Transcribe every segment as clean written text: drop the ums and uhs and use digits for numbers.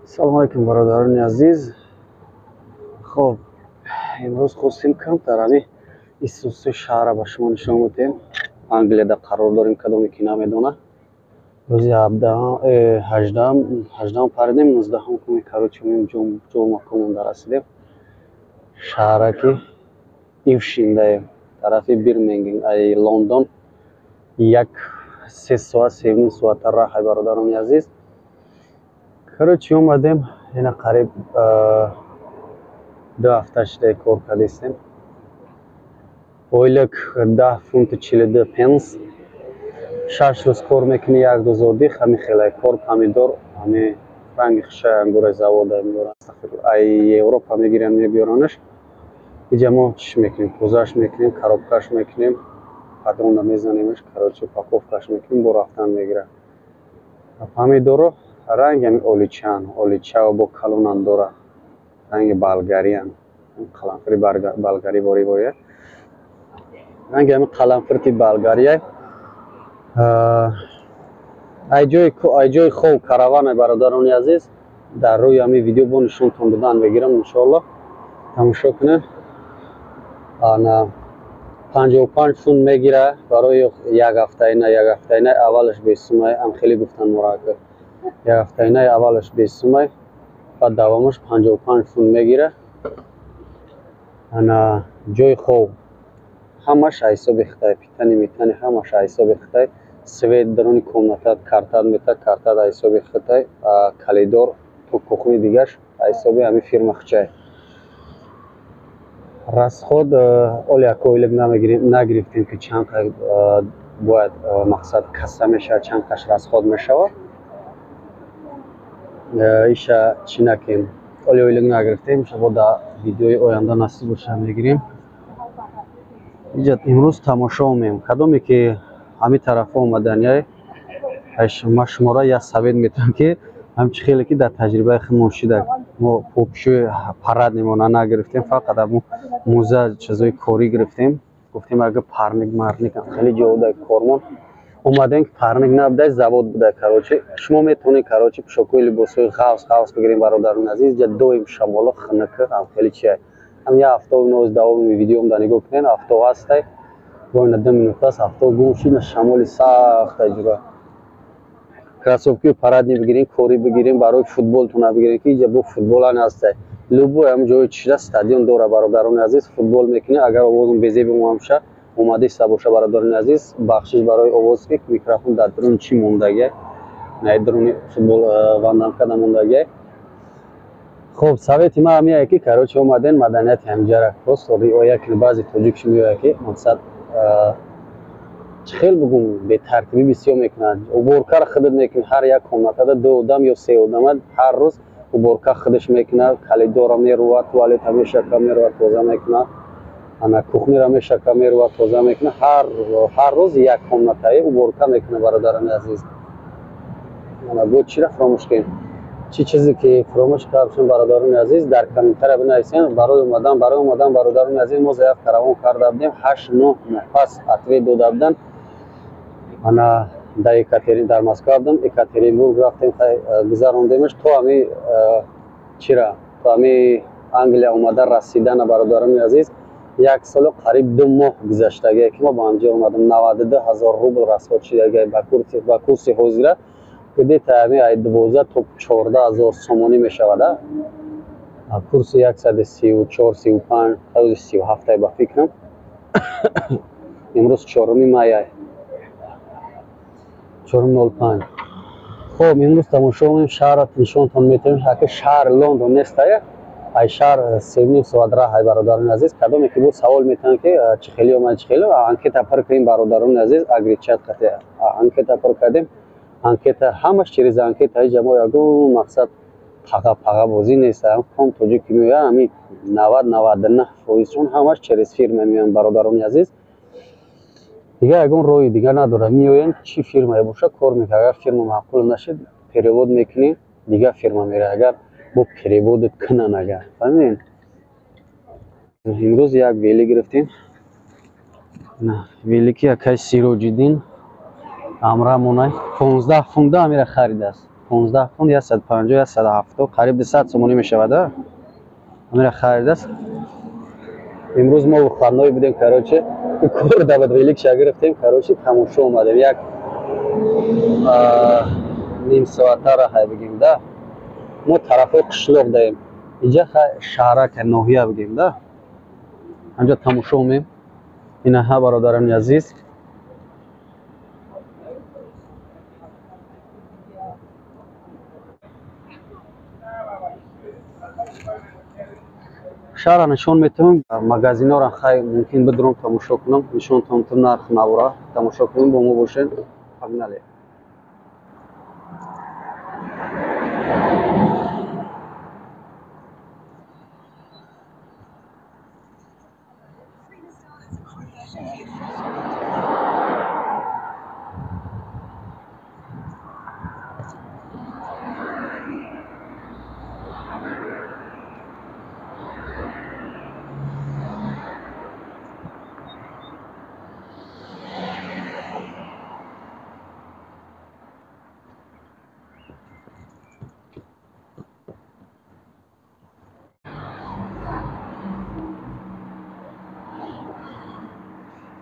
Салому алейкум, бародарони азиз. Хоб, имрӯз хостем камтар ҳами исусу шаҳрра ба шумо нишон бидиҳем. Англияда қарор дорем, кадоме ки намедонад. Рӯзи 18-ам, 18-ам паридем, 19-ам куми, короче, ҷо маконмонда расидем. Шаҳраки Ившиндаем, тарафи Бирмингем, ай Лондон як 3 соат, 3.5 соата раҳай, бародарони азиз. Короче, омадем, ина қариб 2 ҳафта шуда кор кардистем. Ойлик 10 фунту 42 пенс. 6 рӯз кор мекунӣ, як рӯз отдых. Ҳами хеле кор. Помидор ҳами ранги хушай, ангураи завода меоранд, ай Европа мегиранд, мебиёранаш. Иҷа мо чиш мекунем? Тозааш мекунем, коробкаш мекунем, патронда мезанемаш, короче, упаковкаш мекунем, бо рафтан мегирад. Помидоро ранги ҳами оличаан, олича бо калонан дора, ранги болгариян, қаламфири болгарӣ ворӣ вория, ранги ҳами қаламфирти болгария. Ай ҷои хоб караване, бародарони азиз. Дар рӯи ҳами видео бо нишонтон додан мегирам, иншоалло, тамошо кунед. Ана 55 фунт мегира барои як ҳафтаина. Як ҳафтаина аввалаш бесумай, ам хеле гуфтан морака, як ҳафтаинаи аввалаш бесумай, баъд давомаш 55 фунт мегира. Ана ҷои хоб ҳамаш ҳисоби хитай, питание митание ҳамаш ҳисоби хитай, свет даруни комнатат картат мета, картат ҳисоби хитай, коридор то кухни дигаш ҳисоби ҳамин фирма хичай. Расход оли яко ойлик нагирифтем, ки чанд бояд, мақсад, касса мешавад, чанд каш расход мешавад. Иша чӣ накем, оли ойлик нагирифтем, иншалло, дар видеои оянда насиб боша, мегирем. Иҷа имрӯз тамошо меем. Кадоме ки ҳамин тарафа омаданяй, ма шуморо як совет метавам, ки ҳамчи хеле ки дар таҷрибаи худмон шида, мо попшӯи парадный мона нагирифтем, фақат ҳамун мӯза, чизои корӣ гирифтем. Гуфтем, агар парник марник хеле ҷо кормон омадем, парник набудай, завод буда. Короче, шумо метавонед, короче, пӯшокҳои, либосҳои ғафз ғафз бигирем, бародарони азиз. Ҷа доим шамоло хунук, ҳам хеле чия. Ҳам як ҳафтаи ноз давоми видеом да нигоҳ кунед, ҳафто ҳастай, боина 2 минут аст, ҳафто гум шид, шамоли сахт аҷура. Кроссовки парадный бигирем, корӣ бигирем, барои футболтона бигирем, ки иҷа бо футболан ҳастай. Любой ҳам ҷои чишида стадион дора, бародарони азиз, футбол мекунем. Агар овозум безеби омамша омадиста боша, бародарони азиз, бахшиш барои овоз, ки микрофон дар дуруни чӣ мондагия, на дуруни футбол вандамкада мондагия. Хоб, совети ман ҳамияе, ки, короче, омаден, маданияти ҳамиҷара просто риоя кунед. Баъзе тоҷикш меояд, ки мақсад, чӣ хел бугум, бетартибӣ бисёр мекунад. Уборкаро худат мекунӣ, ҳар як комнатада ду одам ё се одама ҳар рӯз уборка худаш мекунад, коридора мерувад, туалета мешака, мерувад, тоза мекунад, ана кухнира мешака, мерувад, тоза мекунад. Ҳар рӯз як комнатаи уборка мекунад, бародарони азиз. Ана бо чира фаромӯш кунем? Чӣ чизе ки фаромӯш кардем, бародарони азиз, дар комментария бинависем. Барои омадан, бародарони азиз, мо заявка равон карда будем, 8-9 моҳ пас ответ дода буданд. Ана дар Екатерин, дар Москва будам, Екатеринбург рафтем, гузарондемаш, то ҳами чира, то ҳами Англия омада расидана, бародарони азиз, як солу қариб 2 моҳ гузаштагие, ки мо ба ҳамҷо омадам. 92 000 рубл расход шидагие. Ба курси ҳозира где-то ҳами ай 12 то 14 ҳазор сомонӣ мешавад. Курси 134, 35, 37, ба фикрам. Имрӯз 4 май, 4:05. Хоб, имрӯз тамошо мекунем, шаҳрро нишонтон метавонем. Ака, шаҳри Лондон нестая, ай шаҳр 3.5 соат раҳ, ай бародарони азиз. Кадоме ки буд, савол метавонанд, ки чӣ хеле омад, чӣ хеле. Анкета пур кунем, бародарони азиз, Агричат қати анкета пур кардем. Анкета ҳамаш через анкета. Ҳеҷ мо ягон мақсад паға паға бозӣ нест. Ком тоҷик ки меояд, ҳами 90, 99 фоизшон ҳамаш через фирма меоянд, бародарони азиз. Дигар ягон роҳи дигар надорад. Меоянд, чӣ фирмае боша, кор мекунад. Агар фирма маъқул нашид, перевод мекунӣ, дигар фирма меравад. Агар бо переводат кунанд, агар фаҳмидед. Имрӯз як велик гирифтем, велики акай Сироҷиддин амрамонай, 15 фунта амира харидааст. 15 фунт 150 170 қариб 200 сомонӣ мешавад. Ҳамира харидааст. Имрӯз мо выходной будем, короче, кор давад велик ша гирифтем, короче, тамошо омадем. Як ним соатара хай бигем да. Мо тарафҳои қишлоқ даем. Инҷа шаҳрак ноҳия бигем да. Ҳамҷа тамошо омем. Инаҳа бародарони азиз. Шаҳрра нишон метавонем, магазинҳоро хай мумкин бидурам тамошо кунам, нишонтон тум нарх навора тамошо кунем, бо мо бошед. Погнали.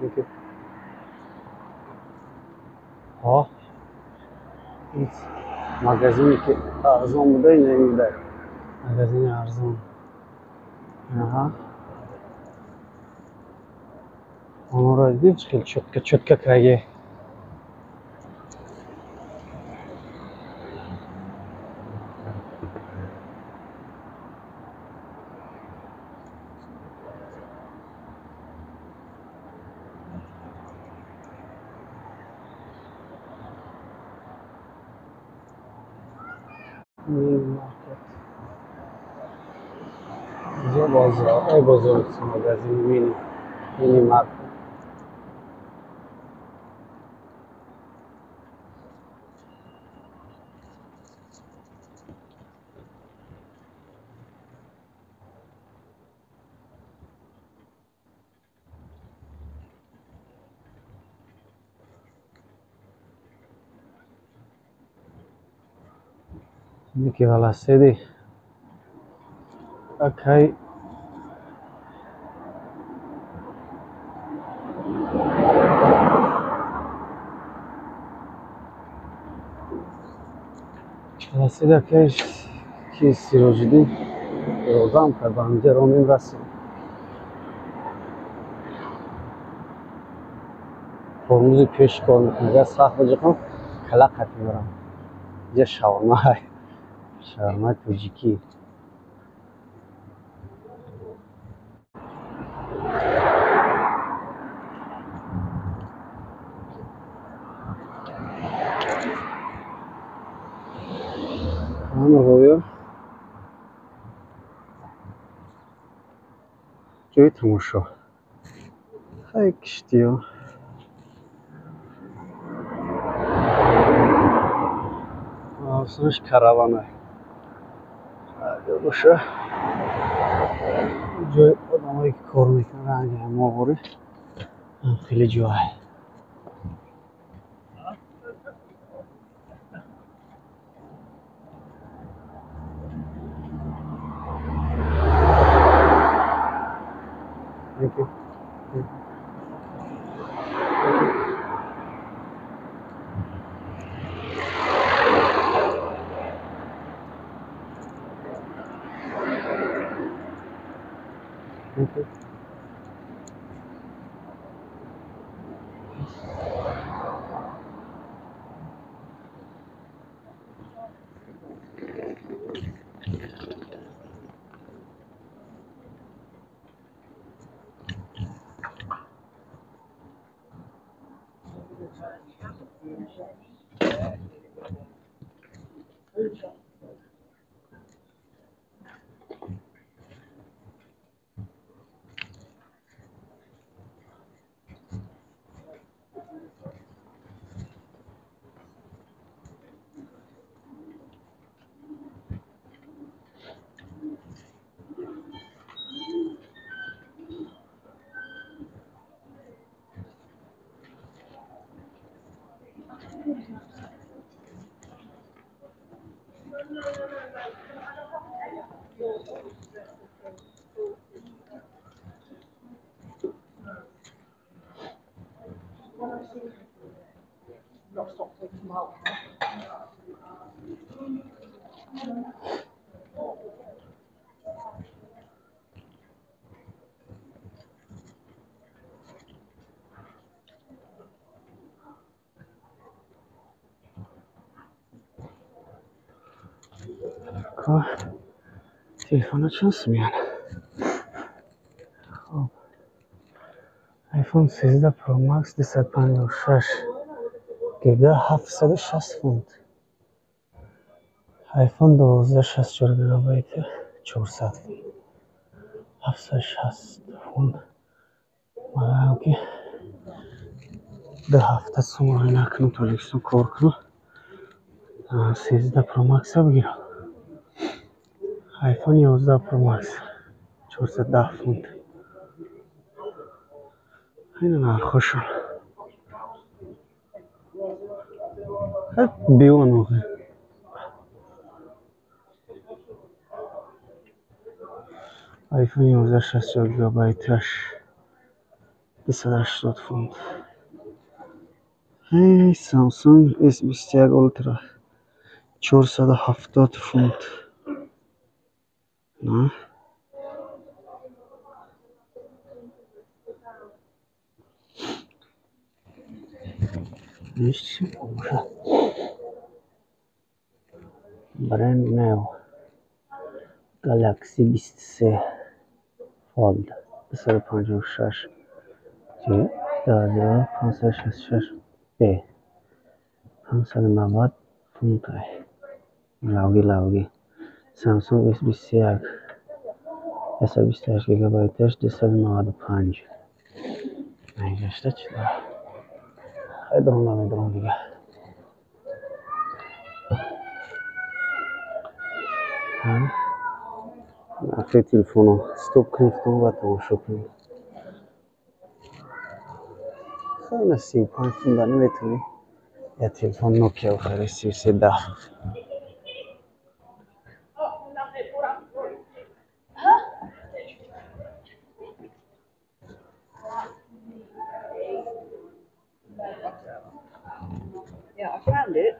Thank you. Ҳо, магазине ки арзон буда, ина буда. Магазини арзон. Аҳа. Онро дидӣ хеле чётко чётко каге. Мини маркет. Инҷо бозор, ой бозор, магазини мини, мини маркет. Яке велосипеди акай велосипед акай ки Сироҷиддин ёрдам кард, ба ҳаминҷа ронем расид. Тормози пеш кор мекунад. Агар сахт биҷиқам, кала қат мебарам. Инҷа шаурма, шаурмаи тоҷикӣ. Ҳамаҳоё ҷои тамошо. Хай киштиё. Афсунаш каравана. Боша. Ҷои одамое ки кор мекунанд, ранги ҳамоғори. Хеле ҷой. Thank you. Thank you. Телефона чанд сумиян? Хоб, iPhone 13 Pro Max 256 гига 760 фунт. iPhone 12 64 гигабайт 400 фунт. 760 фунт. Магаам ки 2 ҳафта сумои накунам, Тоҷикистон кор кунам, 13 Pro Max бигирам. iPhone 11 Pro Max 410 фунт. Ина нархошон. Биён охи. iPhone 11 64 гигабайташ 280 фунт. Samsung S21 Ultra 470 фунт. На. Brand new Galaxy 23 Fold 256 G 2566 B 590 фунт. Лавги лавги. Samsung S21 128 гигабайташ 295. Гашта чӣ дора? Хай, дурум намедурум дига. Нархи телефоно стоп кунед ва тамошо кунед. Хеле 35 фунта наметавонӣ я телефон Nokia бихарӣ, 3310. Yeah, I found it.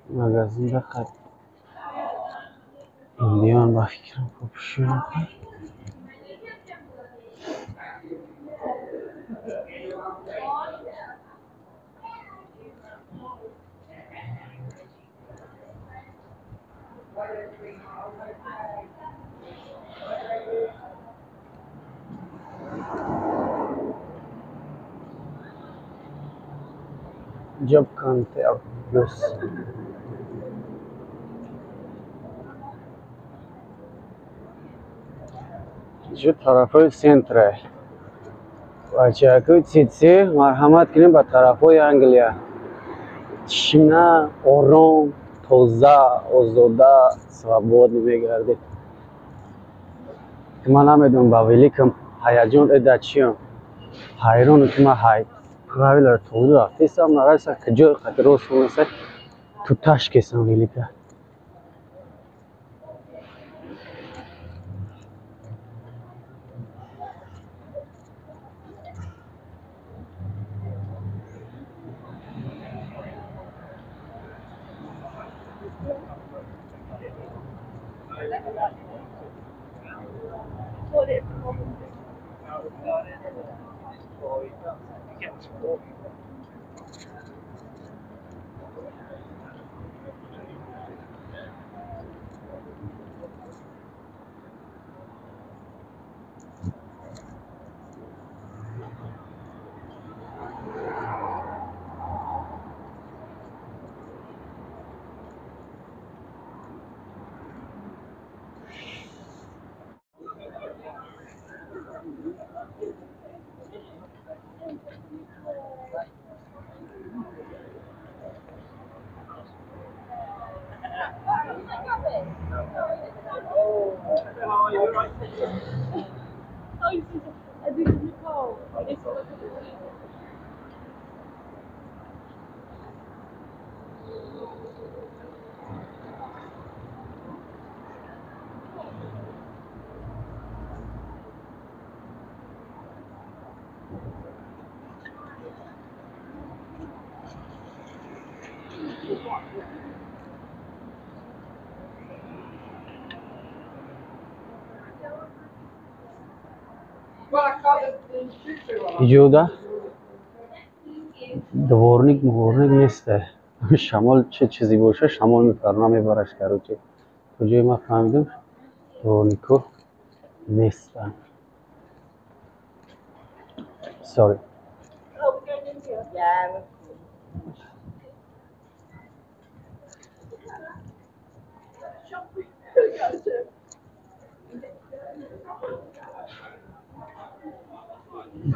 Магазинда хат индиён ба фикрам копшиён. Job Contact Plus. Шу тарафҳои центре. Бачаҳакои цици марҳамат кунем ба тарафҳои Англия. Тишина, ором, тоза, озода, свободно мегардед. Ман намедонам ба великам ҳаяҷон эда чиям. Ҳайрону ки ман ҳай правиларо тоғри рафтесам, нараса куҷои қати рост монаса туташ кесам велика. Иҷода дворник мворник несте. Шамол чӣ чизе боша, шамол мепарна мебараш. Короче, то ҷое ман фаҳмидам, дворнико нестанд. Sorry.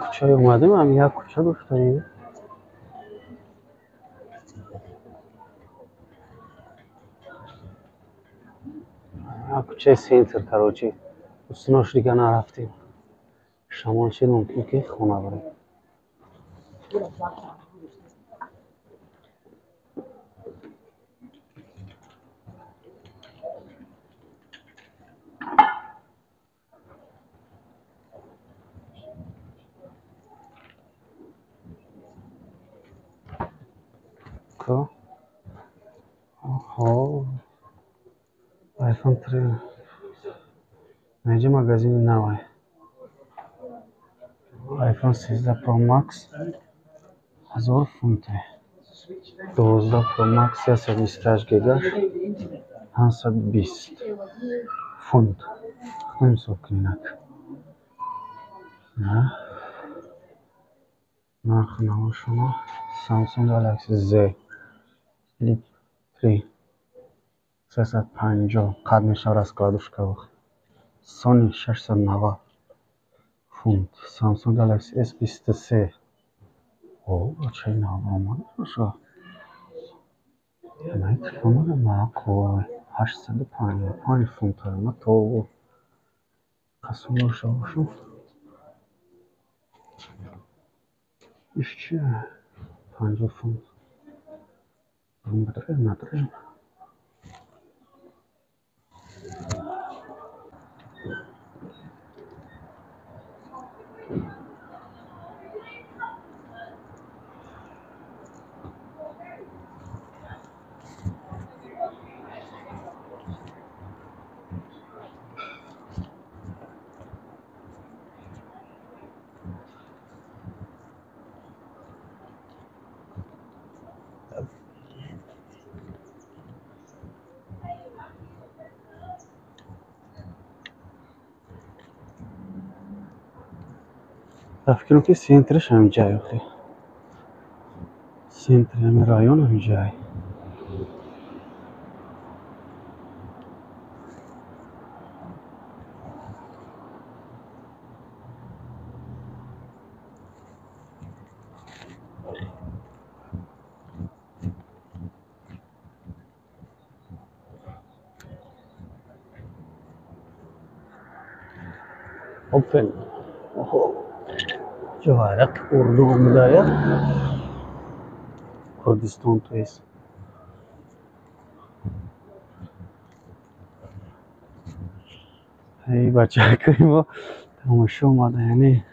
Кӯчае омадем, ҳам як кӯча доштаем. Як кӯчаи центр, короче. Устунош дига нарафтем. Шамол шид, мумкин ки хона барем. Оҳо, iPhone 3. Наиҷа магазини навай. iPhone 13 Pro Max 1000 фунте. 12 Pro Max 128 гигаш 520 фунт. Худо ҳисоб кунинак. Нархи навошона Samsung Galaxy Z Flip 3 350 қад мешавад раскладушка. Sony 690 фунт. Samsung Galaxy S23. О, бачаи нав омада боша. Ана телефонро маъқул 855 фунт ама то қасм дошта бошам. Иш чи 50 фунт. Надорем, надорем. Фикрм ки центраш ҳаминҷай охи. Центри ҳамин район ҳаминҷай. Open. Ҷо урду омадая. Курдистон, то есть. Эй, бачакои мо тамошо омада, яъне.